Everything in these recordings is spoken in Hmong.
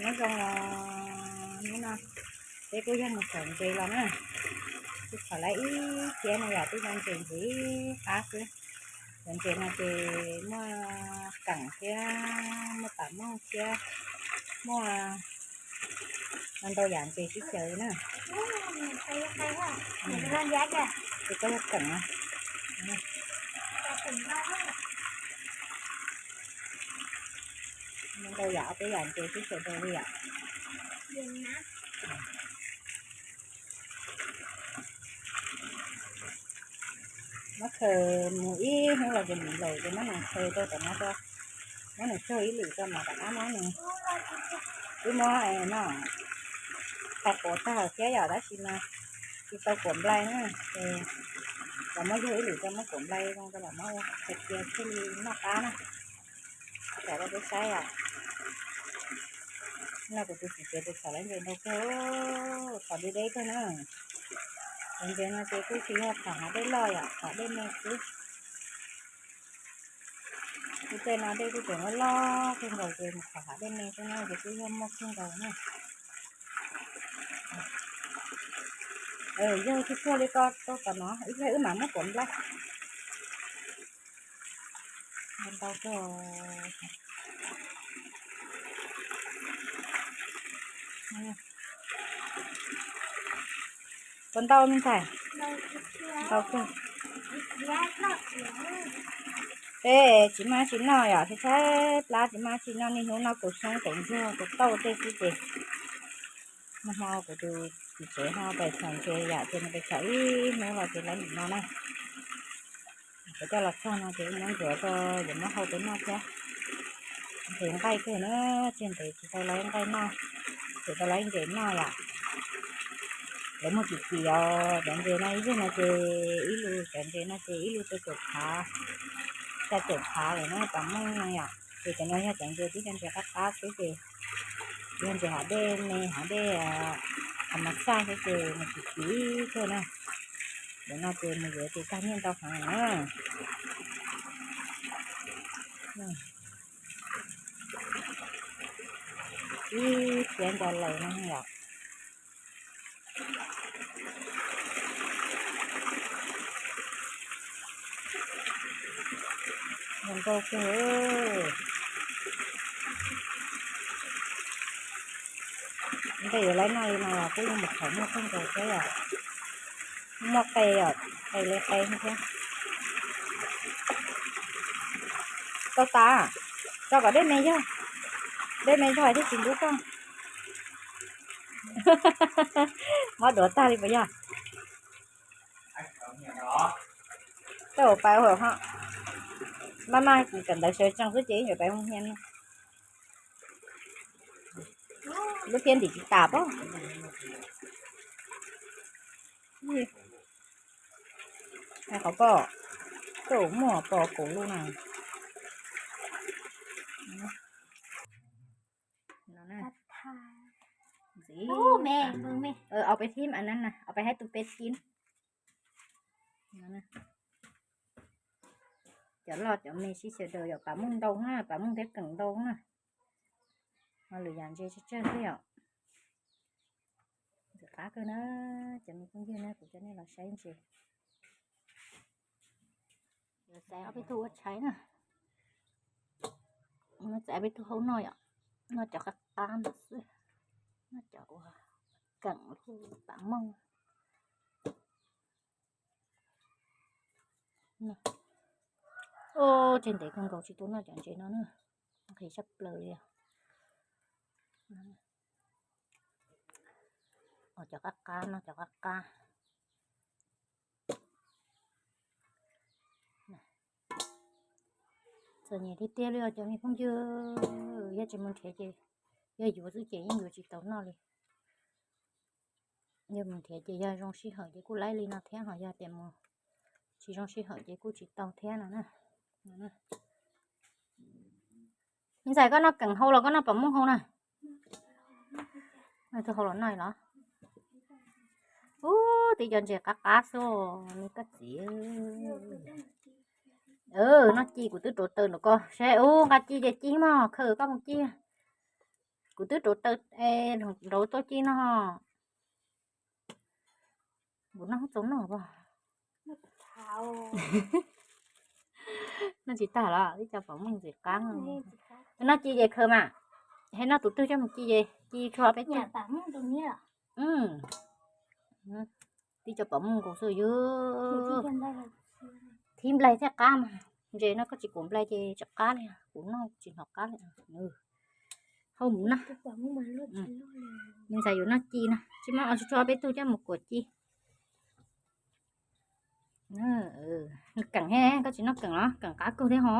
Nyob zoo los hnub no peb kuj yog mus txhom ntses los na. Kuj txhom lawm ib thiab no yom, twb yog ntses ntxiv qab xwb. Cov ntses no ces muaj keem thiab muaj pam mooj thiab muaj ntau yam ntses sib xyaw na. Ces koj yog keem no. Ntau yam ob peb yam ntses sib xyaw rau li yom. Muab khaws mus ib hnub los ces mus laus ces muab nws khaws rau tom no, muab nws tsog ib lwm rau mas rov qab muab nws, wb muab no, tau quav tag thiab yom, tab sis mas tsis tau quav nplai na, ces los muab yog ib lwm rau muab quav nplai zoo rau los muab ua qhov cia thiaj li noj qab na. Txhom rau peb saib os. No kuv tus txiv tsev tus txhom lawv ntses ntau kawg, txhom deb deb kawg na. Cov ntses no ces kuj tsis yog txhom hav dej loj yom, txhom dej me xwb. Kuv tej no dej kuj tseem loj loj kawg nkaus ces mus txhom hav dej me xwb na ces kuj yog muaj kawg nkaus na. Yog tsis tsuag li ko rau tom no ib pliag wb mam muab quav nplai. Ntau kawg. Puas ntau me ntxhais? Ntau kawg. Tej tsis muaj dab tsi noj yom, tshaib tshaib plab tsis muaj dab tsi noj, niaj hnub noj kaus xyoob kaus ntsuag kaus tauj tej xwb ces nag hmo kuv tus txiv tsev ho pais txhom ntses yom, ces nws pais txhom ib hnub los ces lawv nim no na. Kuv coj los txog no ces muab ntxuav rau yuav muab hau peb noj thiab. Ntses nqaij kawg na, tsis ntev tsis tau lawv nqaij noj, tsis tau lawv ntses noj yom. Lawv muag kim kim os, cov ntses no ib zag no ces ib lus, cov ntses no ces ib lus rau caum phav, xya caum phav lawm na, pam mooj no yom. Ces cov no yog cov ntses tib co ntses qab qab xwb ces yog ntses hav dej me hav dej hav mas xaj xwb ces nws kim kim kawg na. Cov no ces mus yuav ces tag nyiaj ntau heev na. Ib thiab nco lawm no yom. Zoo nkauj kawg. Ntej yuav lawv noj li no los kuj yeej mus txhom muaj kawg nkaus thiab yom. Muaj qe yom, qe li qe thiab. Tau tas, tso kom dej me yog, dej me yog thiaj tsis ntub koj. Mob duav tag li puas yog? Tej uas pais ho, maj maj kawm ntawv sawv tsees xwb ces yuav pais mus hia no. Lub phiab ntim tsis tas pob. Qhov pom, tej uas muaj pom kuv lub na. Ntxiv. Au peb thib mas na, au peb haib tus peb thib. Cov loj cov me sib xyaw daws yom, pam mooj ntau na, pam mooj thiab keem ntau na. Ho lwm yam ntses tsawg tsawg xwb yom. Ntxim qab kawg na, cov me phooj ywg na, kuv coj nej los saib ntses. Txav ob peb tug ua tshais na. Txav ob peb tug hau noj yom, noj cov qab qab ntawd xwb, noj cov uas keem pam mooj. Tseg ntev kawg nkaus tsis tau noj cov ntses no na, nqhis sab plaws li. Cov qab qab no, cov qab qab. Txom nyem tiag tiag li os cov me phooj ywg, yog tsis mus nrhiav ces yog yuav xwb ces yeej yuav tsis tau noj li. Yog mus nrhiav ces yog zoo sij hawm ces kuj laib li no thiab, ho yog tias mus tsis zoo sij hawm ces kuj tsis tau thiab no na. Me ntxhais koj noj keem hau los koj noj pom mooj hau na? Tus hau los noj los. Ub, tib co ntses qab qab xwb me koj txiv. Noj ci kuv twb rauv taws nrog koj saib, ub nqa ci ces ci mog, khaws koj mus ci. Kuv twb rauv taws, rauv txuj ci no. Kuv noj txaus noj pog. Noj tsis tag los twb cov pom muj ntxim qab. Noj ci ces khaws mas, hais noj tus twg coj mus ci ces ci tsuag peb tug. Twb cov pom muj nkaus xwb yog. Thib nplaig thiaj qab mas, ntses no koj tsis kuam nplaig ces tsis qab li, kuv noj tsis hnov qab li. Hau mus na. Me ntxhais yuav noj ci na, tsis muab tsuag peb tug coj mus kuam ci. Keem he, koj tsis noj keem los keem qab kawg thiab ho.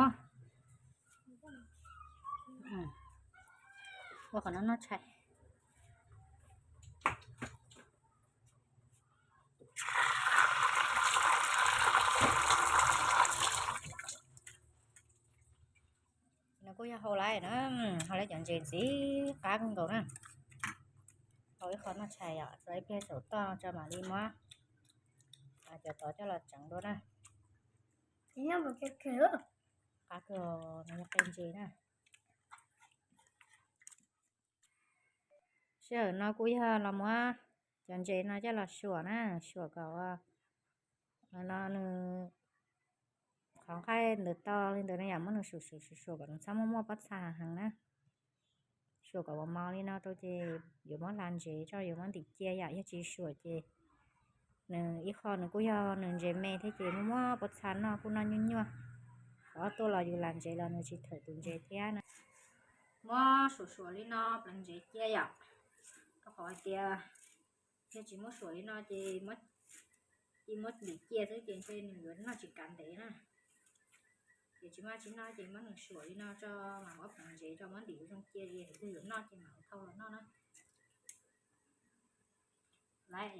Ua qhov no noj tshais. No kuj yog hau lawm na, hau lawm cov ntses ntxim qab kawg nkaus na. Hau ib qho noj tshais yom, tso ib pliag saum toj tso mam li muab cov tod coj los tseev dua na. Qab kawg, no yog qe ntses na. Sij hawm no kuj yog los muab cov ntses no coj los suam na, suam kom no nws qhov nqaij ntawd tau li ntawd na yom, muab nws suam suam suam suam kom nws txhob muaj muaj pob txha heev na. Suam kom mos mos li no rau ces yuav muab hla ntsev tso, yuav muab ntim cia yom, yog tsis suam ces nws ib qho nws kuj yog nws ntses me thiab ces muaj muaj pob txha noj kuj noj nyuaj nyuaj. Qhov tuaj los yus hla ntsev los nws tsis thawm tus ntses thiab na. Muab suam suam li no pleev ntsev cia yom, rau qhov hais tias yog tsis muab suam li no ces muab ntim cia xwb ces ntshe nws yuav noj tsis kav ntev na. Ces tsis muaj tsis noj ces muab nws suam li no tso, mas muab pleev ntsev tso, muab ntim zoo cia, yog leej twg yuav noj ces mam thau los noj na. Lawv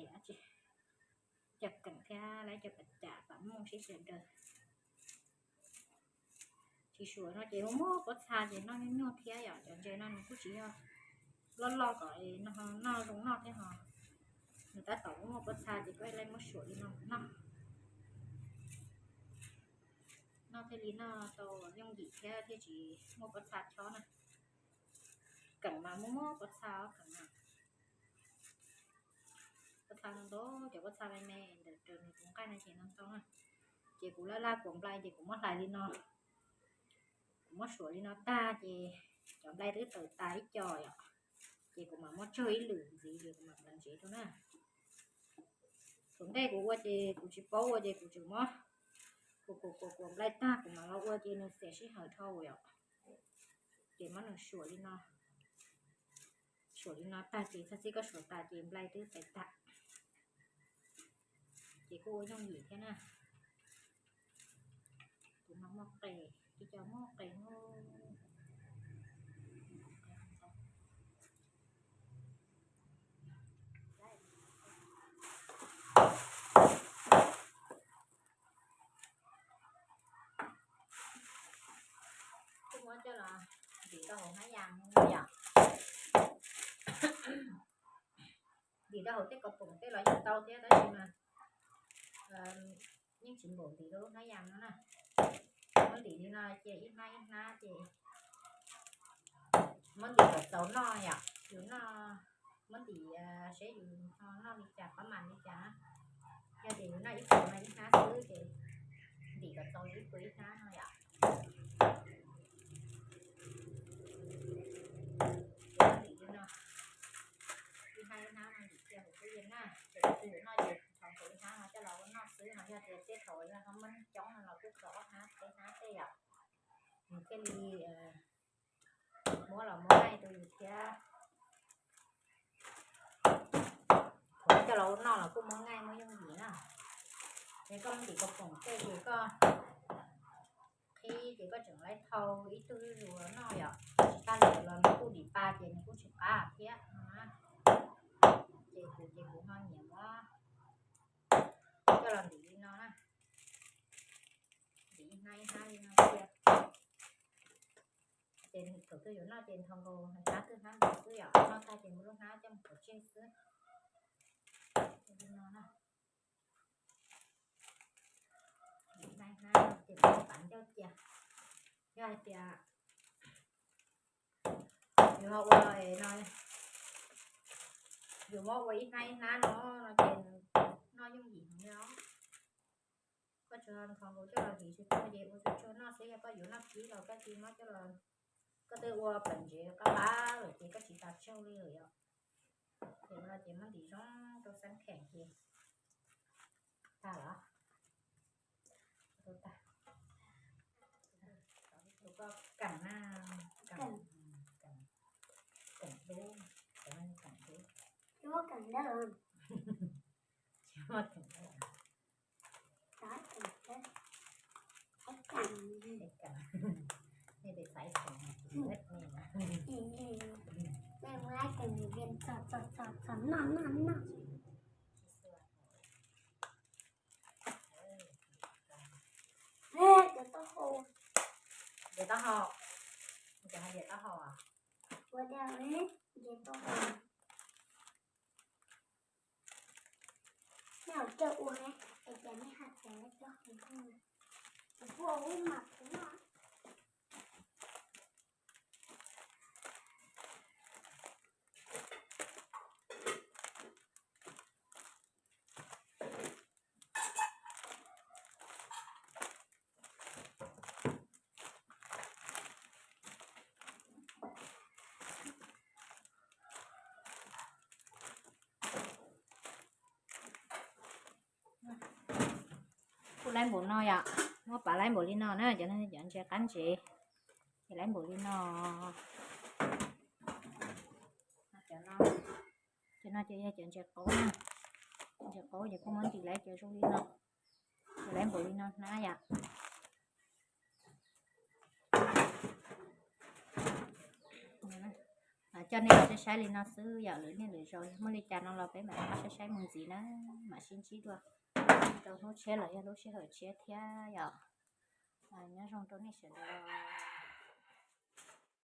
cov keem thiab lawv cov pam cam pam muj sib sawv daws. Tsis suam no ces muaj muaj pob txha ces noj nyuaj nyuaj thiab yom. Cov ntses no nws kuj tsis yog loj loj kom noj zoo noj thiab ho, nws tab tom muaj muaj pob txha ces koj ib leeg muab suam li no noj, noj thiaj li noj tau yooj yim thiab thiaj tsis muaj pob txha chob na. Keem mas muaj muaj pob txha os, keem mas pob txha ntau ntau, cov pob txha me me ntawm raws nws tus nqaij no ces ntau ntau na. Ces kuv laj laj kuam nplai ces kuv muab hlais li no, kuv muab suam li no tag ces cov nplai twb tawm tas ib co yom, ces kuv mam muab tsawg ib lwm ntxiv ces kuv mam pleev ntsev rau na. Thaum ntej kuv ua ces kuv tsis paub ua ces kuv tseem muab kuam kuam kuam kuam nplai tag kuv mam los ua ces nws xiam sij hawm dhau yom. Ces muab nws suam li no, suam li no tag ces txog txij koj suam tas ces nplai twb tawm tag, ces kuj ua yooj yim thiab na. Tus no muaj qe, ib co muaj qe. Kuj muab coj los ntim rau hauv hnab yas no yom. Ntim rau hauv tej ko poom tej los yeej tau thiab tab sis mas yeej tsis npaum ntim rau lub hnab yas no na. Muab ntim li no cia ib hnab ib hnab ces muab ntim kom txaus noj yom. Yus noj, muab ntim seb yus ho noj li cas, pab mas li cas. Yog tias yus noj ib puas no ib hnab xwb ces ntim kom txaus ib puas ib hnab no yom. Ces ntim li no ib hnab ib hnab no ntim cia hauv tub yees na. Ces tus twg yuav noj ces thov nkaus ib hnab no coj los ua noj xwb, ho yog tias tej thaum yog ho muaj neeg coob no los kuj thov ob hnab peb hnab tej yom. Nws thiaj li muab los muab nqaij rau yus thiab. Thaum coj los ua noj los kuj muab nqaij muab yooj yim na. Ces koj muab ntim ko poom tej ces koj qhib ces koj tseem laib thau ib tug zuj zus los noj yom. Tsis tas li los nws kuj dim pa ces nws kuj tsis qab thiab no na. Ces kuv ces kuv ho nyiam muab coj los ntim li no na. Ntim ib hnab ib hnab li no cia. Ces thaum twg yuav noj ces nthos nkaus hnab twg hnab ntawd xwb yom. Noj tag ces muab lub hnab coj mus pov tseg xwb. Li no na. Ntim ib hnab ces muab pav ncauj cia. Yog hais tias Yus ho ua no, yus muab ua ib hnab ib hnab no, no ces noj yooj yim heev li os. Koj tsuas nqhos nkaus coj los hliv tsuag tsuag ces ua tsuag tsuag noj xwb, yog koj yuav noj kib los koj cia li muab coj los, koj twb ua pem ntsev qab qab lawm ces koj tsis tas tsaug li lawm yom. Ces ua no ces muab ntim zoo rau xab kheem ces tag los. Tau tag. Tus koj kam na, kam, kam, kam dub, kam dub. Tsis muaj kam dub. Tsis muaj kam dub. Kam, nej pes xaiv xeem na, nej na. Txom txom txom txom noj noj noj. Diav taub hau. Diav taub hau. Diav taub hau. Ua diav, diav taub hau. Nej ua, es cas nej hais tias cov qhov kuv ua ub mas kuv noj. Kuj laib npaum no yom, muab pav laib npaum li no na, cov no cov ntses qab ntsev, ces laib npaum li no. Cov no ces yog cov ntses qaub na, ntses qaub ces kuj muab ntim laib cov zoo li no, ces laib npaum li no hnab yom. Coj nej los saib saib li no xwb yom, lwm niaj lwm zaus yog muaj li cas no los peb mam rov qab saib saib mus ntxiv na, mam sib ntsib dua rau hnub tshiab los yog lub sij hawm tshiab thiab yom. Nyob zoo rau nej sawv daws.